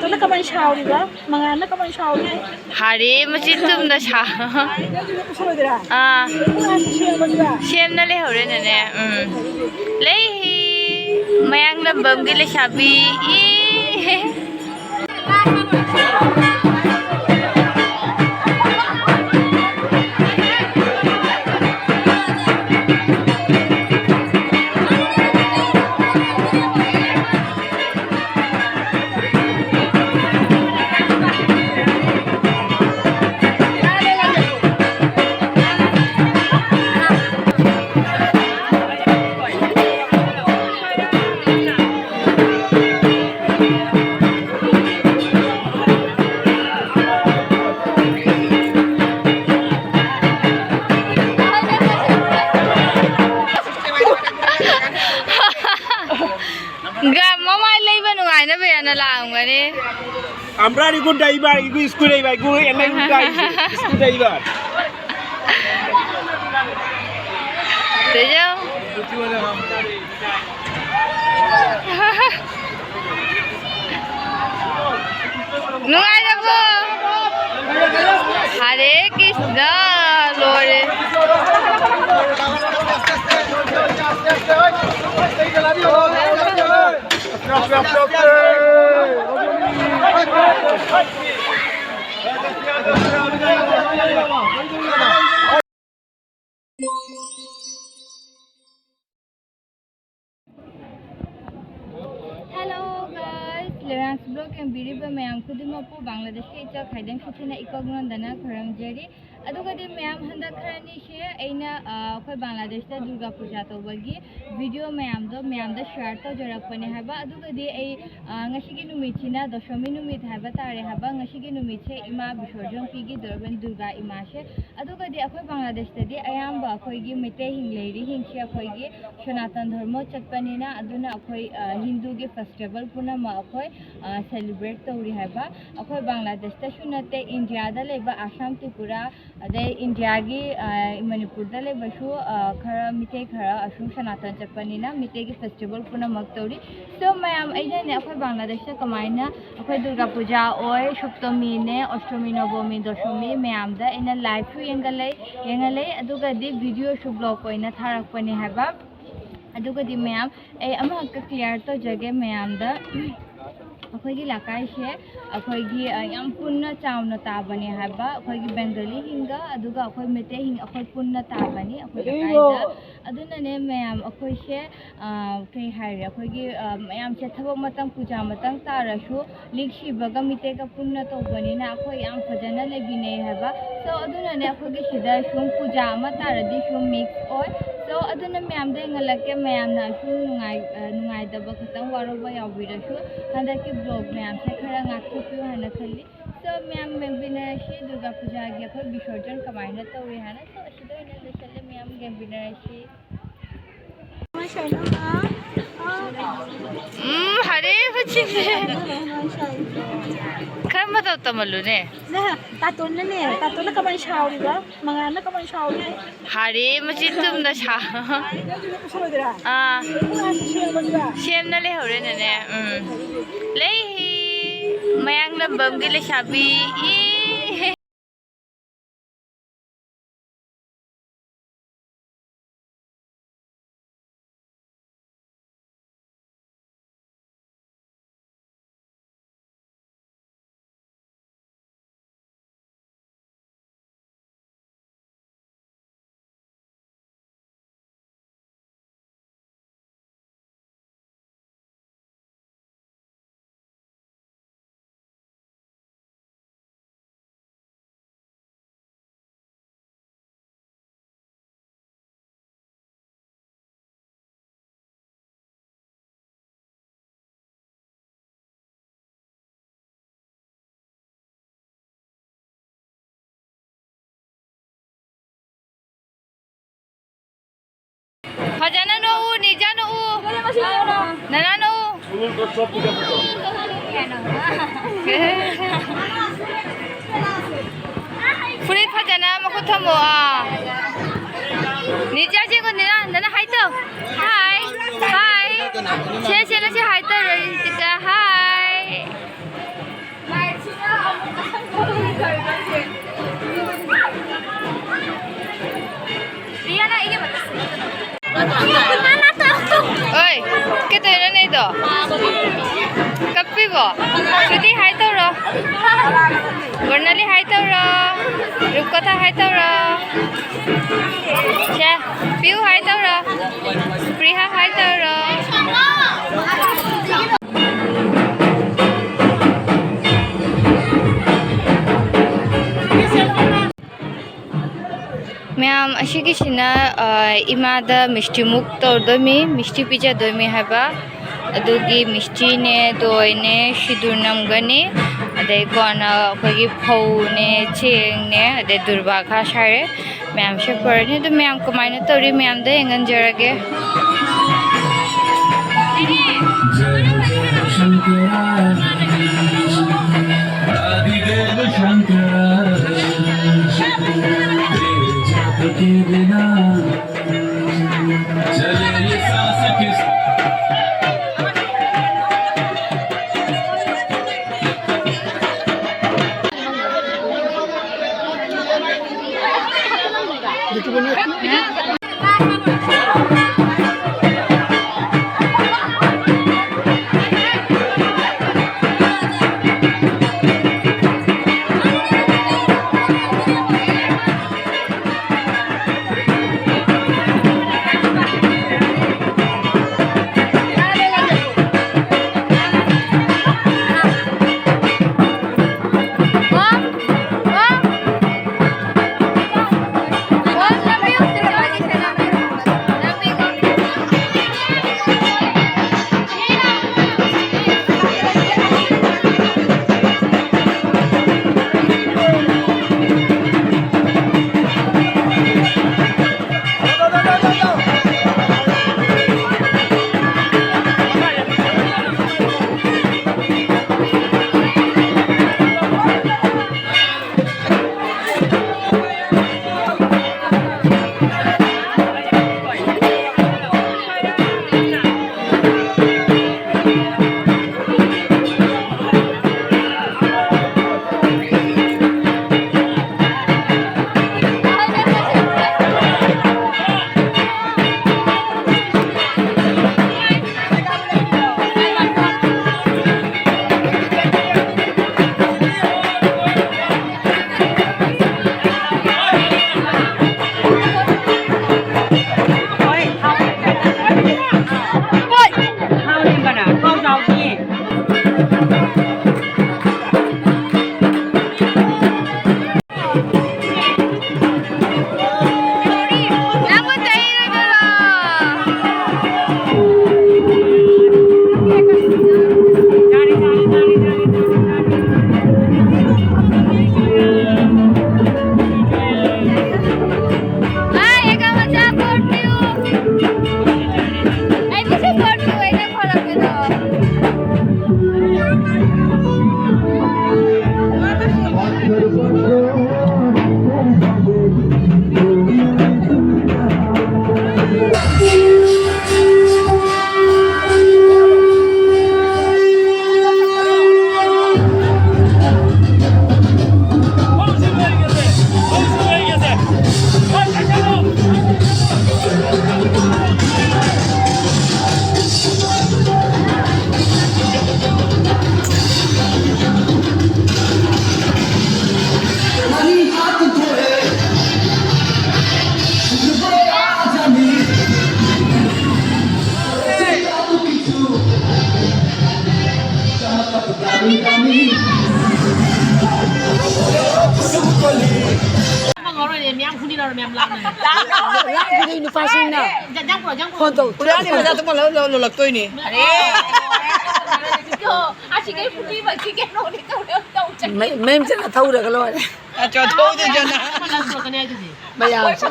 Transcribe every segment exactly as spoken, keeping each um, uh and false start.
ꯅꯪꯅ ꯀꯃꯥꯏꯅ ꯁꯥꯎꯔꯤꯕ? ꯃꯉꯥꯜꯅ ꯀꯃꯥꯏꯅ ꯁꯥꯎꯔꯤ? ꯍꯥꯔꯦ, ꯃꯆꯤꯟ ꯇꯨꯝꯅ ꯁꯥ-, ꯑꯗꯨꯗꯤ ꯅꯪ ꯎꯁꯜꯂꯣꯏꯗ꯭ꯔꯥ? ꯑꯥ꯫ ꯅꯪ ꯁꯦꯝꯕꯗꯨꯔꯥ? ꯁꯦꯝꯅ ꯂꯩꯍꯧꯔꯦꯅꯅꯦ꯫ ꯎꯝ꯫ ꯂꯩ꯫ ꯃꯌꯥꯡ ꯂꯝꯕꯝꯒꯤ ꯂꯩꯁꯥꯕꯤ꯫ ꯏ꯫ ꯒ-, ꯃꯃꯥꯏ ꯂꯩꯕ ꯅꯨꯡꯉꯥꯏꯅꯕ ꯌꯥꯝꯅ ꯂꯥꯛꯑꯝꯒꯅꯤ꯫ আমরা রিগু ড্রাইভার, ইগু স্ক্রু ড্রাইভার, ইগু এমএন ড্রাইভার, স্ক্রু ড্রাইভার। তে যাও। নুয়াই যাবো। হরে Krishna, লোরে। Hello guys, Leran's vlog ꯌꯦꯡꯕꯤꯔꯤꯕ ꯃꯌꯥꯝ ꯈꯨꯗꯤꯡꯃꯛꯄꯨ ꯕꯪꯒ꯭ꯂꯥꯗꯦꯁꯀꯤ ꯏꯆꯥ ꯈꯥꯏꯗꯦꯟ ꯈꯨꯊꯤꯅ ꯏꯀꯣꯛ ꯅꯣꯟꯗꯅ ꯈꯨꯔꯨꯝꯖꯔꯤ꯫ ꯑꯗꯨꯒꯗꯤ ꯃꯌꯥꯝ, ꯍꯟꯗꯛ ꯈꯔꯅꯤꯁꯦ ꯑꯩꯅ, ꯑ, ꯑꯩꯈꯣꯏ ꯕꯪꯒ꯭ꯂꯥꯗꯦꯁꯇ ꯗꯨꯔꯒꯥ ꯄꯨꯖꯥ ꯇꯧꯕꯒꯤ video ꯃꯌꯥꯝꯗꯣ ꯃꯌꯥꯝꯗ share ꯇꯧꯖꯔꯛꯄꯅꯦ ꯍꯥꯏꯕ꯫ ꯑꯗꯨꯒꯗꯤ ꯑꯩ, ꯑ, ꯉꯁꯤꯒꯤ ꯅꯨꯃꯤꯠꯁꯤꯅ ꯗꯁꯃꯤ ꯅꯨꯃꯤꯠ ꯍꯥꯏꯕ ꯇꯥꯔꯦ ꯍꯥꯏꯕ꯫ ꯉꯁꯤꯒꯤ ꯅꯨꯃꯤꯠꯁꯦ ꯏꯃꯥ ꯕꯤꯁꯔꯖꯟ ꯄꯤꯈꯤꯗꯣꯔꯕꯅꯤ, ꯗꯨꯔꯒꯥ ꯏꯃꯥꯁꯦ꯫ ꯑꯗꯨꯒꯗꯤ ꯑꯩꯈꯣꯏ ꯕꯪꯒ꯭ꯂꯥꯗꯦꯁꯇꯗꯤ ꯑꯌꯥꯝꯕ ꯑꯩꯈꯣꯏꯒꯤ ꯃꯩꯇꯩꯁꯤꯡ ꯂꯩꯔꯤꯁꯤꯡꯁꯦ ꯑꯩꯈꯣꯏꯒꯤ ꯁꯅꯥꯇꯟ ꯙꯔꯃ ꯆꯠꯄꯅꯤꯅ, ꯑꯗꯨꯅ ꯑꯩꯈꯣꯏ, ꯑ, ꯍꯤꯟꯗꯨꯒꯤ festival ꯄꯨꯝꯅꯃꯛ ꯑꯩꯈꯣꯏ, ꯑ, celebrate ꯇꯧꯔꯤ ꯍꯥꯏꯕ꯫ ꯑꯩꯈꯣꯏ ꯕꯪꯒ꯭ꯂꯥꯗꯦꯁꯇꯁꯨ ꯅꯠꯇꯦ, ꯏꯟꯗꯤꯌꯥꯗ ꯂꯩꯕ ꯑꯁꯥꯝ, ꯇ꯭ꯔꯤꯄꯨꯔꯥ, ꯑꯗꯩ ꯏꯟꯗꯤꯌꯥꯒꯤ, ꯑ, ꯃꯅꯤꯄꯨꯔꯗ ꯂꯩꯕꯁꯨ, ꯑ, ꯈꯔ ꯃꯤꯇꯩ ꯈꯔ ꯑꯁꯨꯝ ꯁꯅꯥꯇꯟ ꯆꯠꯄꯅꯤꯅ ꯃꯤꯇꯩꯒꯤ festival ꯄꯨꯝꯅꯃꯛ ꯇꯧꯔꯤ꯫ So ꯃꯌꯥꯝ, ꯑꯩꯅꯅꯦ ꯑꯩꯈꯣꯏ ꯕꯪꯒ꯭ꯂꯥꯗꯦꯁꯇ ꯀꯃꯥꯏꯅ ꯑꯩꯈꯣꯏ ꯗꯨꯔꯒꯥ ꯄꯨꯖꯥ ꯑꯣꯏ, ꯁꯞꯇꯃꯤꯅꯦ, ꯑꯁꯇꯃꯤ, ꯅꯕꯃꯤ, ꯗꯁꯃꯤ ꯃꯌꯥꯝꯗ ꯑꯩꯅ live ꯁꯨ ꯌꯦꯡꯒꯜꯂꯦ, ꯌꯦꯡꯍꯜꯂꯦ, ꯑꯗꯨꯒꯗꯤ video ꯁꯨ vlog ꯑꯣꯏꯅ ꯊꯥꯔꯛꯄꯅꯦ ꯍꯥꯏꯕ꯫ ꯑꯗꯨꯒꯗꯤ ꯃꯌꯥꯝ, ꯑꯩ ꯑꯃꯈꯛꯇ clear ꯇꯧꯖꯒꯦ ꯃꯌꯥꯝꯗ꯫ ꯑꯩꯈꯣꯏꯒꯤ ꯂꯩꯀꯥꯏꯁꯦ ꯑꯩꯈꯣꯏꯒꯤ, ꯑ, ꯌꯥꯝ ꯄꯨꯟꯅ ꯆꯥꯎꯅ ꯇꯥꯕꯅꯦ ꯍꯥꯏꯕ, ꯑꯩꯈꯣꯏꯒꯤ ꯕꯦꯡꯒꯂꯤꯁꯤꯡꯒ ꯑꯗꯨꯒ ꯑꯩꯈꯣꯏ ꯃꯩꯇꯩꯁꯤꯡ, ꯑꯩꯈꯣꯏ ꯄꯨꯟꯅ ꯇꯥꯕꯅꯤ ꯑꯩꯈꯣꯏ ꯂꯩꯀꯥꯏꯗ꯫ ꯑꯗꯨꯅꯅꯦ ꯃꯌꯥꯝ ꯑꯩꯈꯣꯏꯁꯦ, ꯑ, ꯀꯩ ꯍꯥꯏꯔꯦ, ꯑꯩꯈꯣꯏꯒꯤ, ꯑ, ꯃꯌꯥꯝꯁꯦ ꯊꯕꯛ ꯃꯇꯝ, ꯄꯨꯖꯥ ꯃꯇꯝ ꯇꯥꯔꯁꯨ ꯂꯤꯛ ꯁꯤꯕꯒ ꯃꯤꯇꯩꯒ ꯄꯨꯟꯅ ꯇꯧꯕꯅꯤꯅ ꯑꯩꯈꯣꯏ ꯌꯥꯝ ꯐꯖꯅ ꯂꯩꯃꯤꯟꯅꯩ ꯍꯥꯏꯕ꯫ So ꯑꯗꯨꯅꯅꯦ ꯑꯩꯈꯣꯏꯒꯤ ꯁꯤꯗ ꯁꯨꯝ ꯄꯨꯖꯥ ꯑꯃ ꯇꯥꯔꯗꯤ ꯁꯨꯝ mix ꯑꯣꯏ꯫ So ꯑꯗꯨꯅ ꯃꯌꯥꯝꯗ ꯍꯦꯟꯒꯠꯂꯛꯀꯦ, ꯃꯌꯥꯝꯅ ꯁꯨꯝ ꯅꯨꯡꯉꯥꯏ-, ꯑ, ꯅꯨꯡꯉꯥꯏꯇꯕ ꯈꯤꯇꯪ ꯋꯥꯔꯧꯕ ꯌꯥꯎꯕꯤꯔꯁꯨ ꯍꯟꯗꯛꯀꯤ vlog ꯃꯌꯥꯝꯁꯦ ꯈꯔ ꯉꯥꯛꯊꯣꯛꯄꯤꯌꯨ ꯍꯥꯏꯅ ꯈꯜꯂꯤ꯫ So ꯃꯌꯥꯝ ꯌꯦꯡꯕꯤꯅꯔꯁꯤ, ꯗꯨꯔꯒꯥ ꯄꯨꯖꯥꯒꯤ ꯑꯩꯈꯣꯏ ꯕꯤꯁꯔꯖꯟ ꯀꯃꯥꯏꯅ ꯇꯧꯏ ꯍꯥꯏꯅ꯫ So ꯑꯁꯤꯗ ꯑꯣꯏꯅ ꯂꯣꯏꯁꯤꯜꯂꯦ, ꯃꯌꯥꯝ ꯌꯦꯡꯕꯤꯅꯔꯁꯤ꯫ ꯎꯝ, ꯍꯔꯦ ꯃꯆꯤꯟꯁꯦ꯫ ꯈꯔ ꯃꯇꯧ ꯇꯝꯍꯜꯂꯨꯅꯦ꯫ ꯅ, ꯇꯥꯇꯣꯟꯅꯅꯦ, ꯇꯥꯇꯣꯟꯅ ꯀꯃꯥꯏꯅ ꯁꯥꯎꯔꯤꯕ? ꯃꯉꯥꯜꯅ ꯀꯃꯥꯏꯅ ꯁꯥꯎꯔꯤ? ꯍꯔꯦ ꯃꯆꯤꯟ ꯇꯨꯝꯅ ꯁꯥ-, ꯑꯥ꯫ ꯁꯦꯝꯅ ꯂꯩꯍꯧꯔꯦꯅꯅꯦ꯫ ꯎꯝ꯫ ꯂꯩ꯫ ꯃꯌꯥꯡ ꯂꯝꯕꯝꯒꯤ ꯂꯩꯁꯥꯕꯤ꯫ ꯏ꯫ ꯐꯖꯅ ꯅꯣꯛꯎ, ꯅꯤꯖꯥ ꯅꯣꯛꯎ꯫ ꯅꯅꯥ ꯅꯣꯛꯎ꯫ ꯐꯨꯔꯤꯠ ꯐꯖ- ꯅꯅꯥ ꯃꯈꯨꯠ ꯊꯝꯃꯣ꯫ ꯑꯥ꯫ ꯅꯤꯆꯥ ꯆꯦꯡꯒꯣ, ꯅꯅꯥ, ꯅꯅꯥ ꯍꯥꯏ ꯇꯧ꯫ ꯍꯥꯏ꯫ ꯍꯥꯏ꯫ ꯁꯦ, ꯁꯦ, ꯅꯁꯤ ꯍꯥꯏ ꯇꯧꯔꯣ, ꯔꯤꯇꯤꯀꯥ꯫ ꯍꯥꯏ꯫ ꯑꯣꯏ, ꯀꯩꯗꯧꯔꯤꯅꯣ ꯅꯩꯗꯣ? ꯀꯞꯄꯤꯕꯣ? ꯁ꯭ꯔꯨꯇꯤ ꯍꯥꯏ ꯇꯧꯔꯣ꯫ ꯕꯔꯅꯥꯂꯤ ꯍꯥꯏ ꯇꯧꯔꯣ꯫ ꯔꯨꯞꯀꯊꯥ ꯍꯥꯏ ꯇꯧꯔꯣ꯫ ꯁꯦ, ꯄꯤꯌꯨ ꯍꯥꯏ ꯇꯧꯔꯣ꯫ ꯄ꯭ꯔꯤꯍꯥ ꯍꯥꯏ ꯇꯧꯔꯣ꯫ ꯃꯌꯥꯝ ꯑꯁꯤꯒꯤꯁꯤꯅ, ꯑ, ꯏꯃꯥꯗ ꯃꯤꯁꯇꯤꯃꯨꯛ ꯇꯧꯗꯣꯏꯃꯤ, ꯃꯤꯁꯇꯤ ꯄꯤꯖꯗꯣꯏꯃꯤ ꯍꯥꯏꯕ꯫ ꯑꯗꯨꯒꯤ ꯃꯤꯁꯇꯤꯅꯦ, ꯗꯣꯏꯅꯦ, ꯁꯤꯗꯨꯔ ꯅꯝꯒꯅꯤ꯫ ꯑꯗꯩ ꯀꯣꯟꯅ ꯑꯩꯈꯣꯏꯒꯤ ꯐꯧꯅꯦ, ꯆꯦꯡꯅꯦ, ꯑꯗꯩ ꯗꯨꯔꯕꯥ ꯈꯥ ꯁꯥꯔꯦ꯫ ꯃꯌꯥꯝꯁꯦ ꯄꯨꯔꯅꯤ꯫ ꯑꯗꯨ ꯃꯌꯥꯝ ꯀꯃꯥꯏꯅ ꯇꯧꯔꯤ ꯃꯌꯥꯝꯗꯣ ꯌꯦꯡꯍꯟꯖꯔꯒꯦ꯫ ꯉꯧꯔꯣꯏꯅꯦ, ꯃꯌꯥꯝ ꯍꯨꯅꯤ ꯂꯧꯔ ꯃꯌꯥꯝ ꯂꯥꯛꯅ꯫ ꯂꯥꯛꯈꯤꯗꯣꯏ ꯅꯨꯄꯥꯁꯤꯡꯅ ꯖꯪ ꯄꯨꯔꯛꯑꯣ, ꯖꯪ ꯄꯨꯔꯛꯑꯣ꯫ ꯐꯣꯟ ꯇꯧ꯫ ꯄꯨꯔꯥꯅꯤ ꯃꯆꯥ ꯇꯨꯝꯍꯜꯂ ꯂꯧ-, ꯂꯧ-, ꯂꯧꯂꯛꯇꯣꯏꯅꯤ꯫ ꯑꯁꯤꯒꯩ ꯍꯨꯅꯤꯕꯁꯤ ꯀꯩꯅꯣꯅꯦ ꯇꯧꯔꯦ, ꯇꯧ ꯆꯠ-꯫ ꯃꯩ-, ꯃꯌꯨꯝ ꯆꯠꯂ ꯊꯧꯔꯒ ꯂꯣꯏꯔꯦ꯫ ꯑ, ꯆꯣ, ꯊꯧꯗꯣꯏ ꯆꯣ ꯅꯪ꯫ ꯃꯌꯥꯝꯁꯦ꯫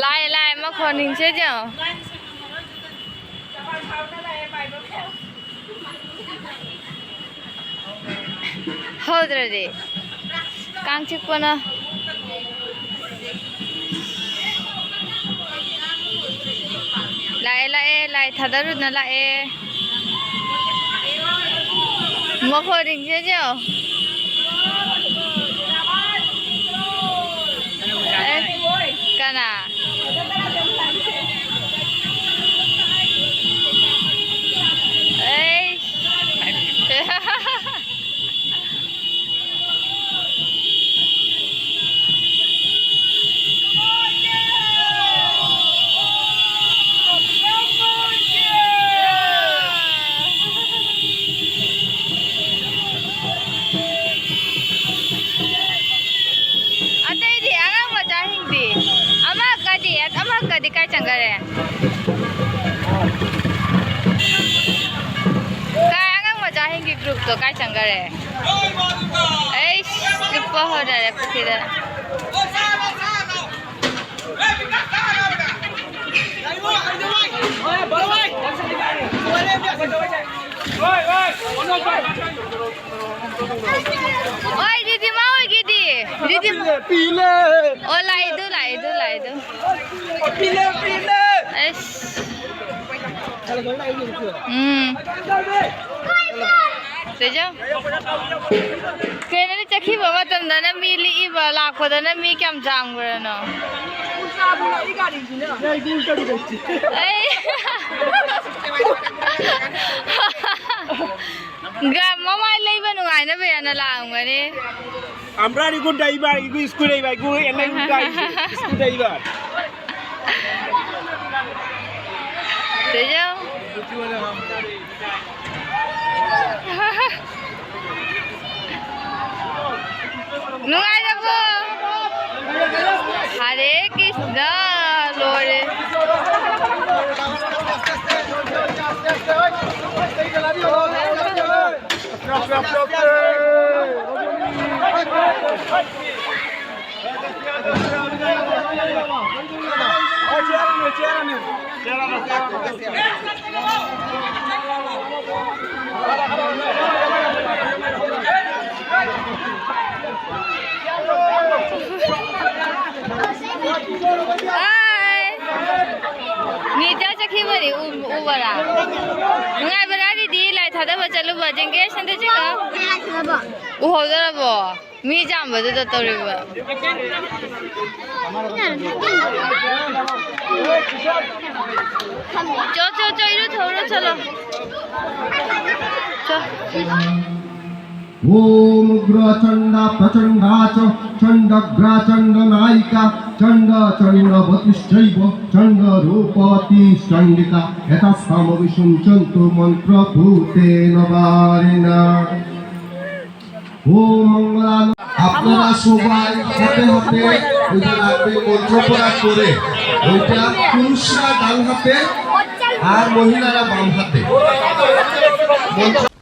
ꯂꯥꯛꯑꯦ, ꯂꯥꯛꯑꯦ, ꯃꯈꯣꯟ ꯅꯤꯡꯁꯦ ꯌꯦꯡꯉꯣ꯫ ꯍꯧꯗ꯭ꯔꯗꯤ ꯀꯥꯡ ꯆꯤꯛꯄꯅ꯫ ꯂꯥꯛꯑꯦ, ꯂꯥꯛꯑꯦ, ꯂꯥꯏ ꯊꯥꯗꯔꯨꯅ ꯂꯥꯛꯑꯦ꯫ ꯃꯈꯣꯟ ꯅꯤꯡꯁꯦ ꯌꯦꯡꯉꯣ꯫ ꯑꯦ, ꯀꯅꯥ? ꯑꯩ꯫ ꯑꯇꯩꯗꯤ ꯑꯉꯥꯡ ꯃꯆꯥꯁꯤꯡꯗꯤ ꯑꯃꯈꯛꯀꯗꯤ, ꯑꯃꯈꯛꯀꯗꯤ ꯀꯥꯏ ꯆꯪꯈꯔꯦ? ꯀꯥꯏ ꯑꯉꯥꯡ ꯃꯆꯥꯁꯤꯡꯒꯤ groupꯇꯣ ꯀꯥꯏ ꯆꯪꯈꯔꯦ? ꯑꯩꯁ, ꯂꯨꯞꯄ ꯍꯧꯅꯔꯦ ꯄꯨꯈ꯭ꯔꯤꯗ꯫ ꯑꯣꯏ, ꯔꯤꯗꯤꯃꯥ ꯍꯣꯏꯒꯤꯗꯤ? ꯔꯤꯗꯤꯃꯥ꯫ ꯄꯤꯂꯦ, ꯄꯤꯂꯦ꯫ ꯑꯣ, ꯂꯥꯛꯏꯗꯨ, ꯂꯥꯛꯏꯗꯨ, ꯂꯥꯛꯏꯗꯨ꯫ ꯄꯤꯂꯦ, ꯄꯤꯂꯦ꯫ ꯑꯁ꯫ ꯎꯝ꯫ ꯆꯦꯆꯧ꯫ ꯀꯩꯅꯣꯅꯦ, ꯆꯠꯈꯤꯕ ꯃꯇꯝꯗꯅ ꯃꯤ ꯂꯤꯛꯏꯕ, ꯂꯥꯛꯄꯗꯅ ꯃꯤ ꯀꯌꯥꯝ ꯆꯥꯝꯈ꯭ꯔꯅꯣ? ꯑꯩ ꯒ-, ꯃꯃꯥꯏ ꯂꯩꯕ ꯅꯨꯡꯉꯥꯏꯅꯕ ꯍꯥꯏꯅ ꯂꯥꯛꯑꯝꯒꯅꯤ꯫ আমরা রেকর্ড ড্রাইভার, এগু স্ক্রু ড্রাইভার, এগু এমএন গাড়ি, স্ক্রু ড্রাইভার। ꯆꯦꯆꯧ꯫ ꯅꯨꯡꯉꯥꯏꯔꯕꯣ? ꯍꯔꯦ ꯀ꯭ꯔꯤꯁꯅ, ꯂꯣꯏꯔꯦ꯫ Hi. ꯃꯤ ꯆꯥ ꯆꯠꯈꯤꯕꯅꯤ, ꯎ-, ꯎꯕꯔꯥ? ꯅꯨꯡꯉꯥꯏꯕꯔꯥ, ꯔꯤꯗꯤ? ꯂꯥꯏ ꯊꯥꯗꯕ ꯆꯠꯂꯨꯕ, ꯖꯦꯡꯒꯦ ꯁꯟꯗ ꯆꯤꯡꯉ꯫ ꯎꯍꯧꯗꯔꯕꯣ? ꯃꯤ ꯌꯥꯝꯕꯗꯨꯗ ꯇꯧꯔꯤꯕ꯫ ꯆꯣ, ꯆꯣ, ꯆꯣ, ꯏꯔꯨꯊꯣꯛꯎꯔꯣ, ꯆꯠꯂꯣ꯫ ꯆꯣ꯫ ॐ उग्रचण्डा प्रचण्डा च चण्डग्रा चण्डनायिका चण्डचण्डवतिश्चैव चण्डरूपवती चण्डिका यथास्थामभिषुञ्चन्तु मन्त्रभूतेन वारिणा। ॐ मङ्गलान। আপনারা সবাই হাতে হাতে ওইটা রাখবেন, মন্ত্র পড়ার পরে ওইটা পুরুষরা ডান হাতে আর মহিলারা বাম হাতে। মন্ত্র